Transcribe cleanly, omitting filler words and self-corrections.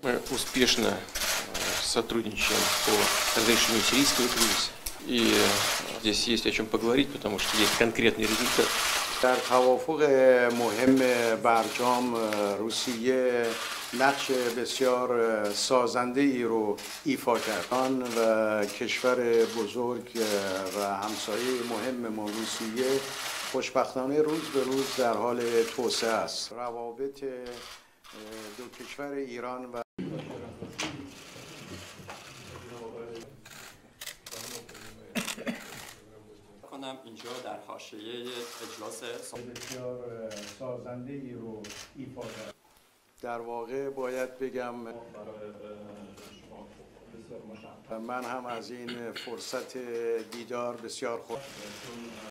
Мы успешно сотрудничаем по разрешению сирийского кризиса. И здесь есть о чем поговорить, потому что есть конкретный результат. در توافق مهم برجام روسیه نقش بسیار سازنده ای رو ایفا کرد و کشور بزرگ و همسایه مهم ما روسیه خوشبختانه روز به روز در حال توسعه است. روابط دو کشور ایران و اینجا در حاشیه اجلاس بسیار سازنده ای رو ایفا کرد. در واقع باید بگم من هم از این فرصت دیدار بسیار خوش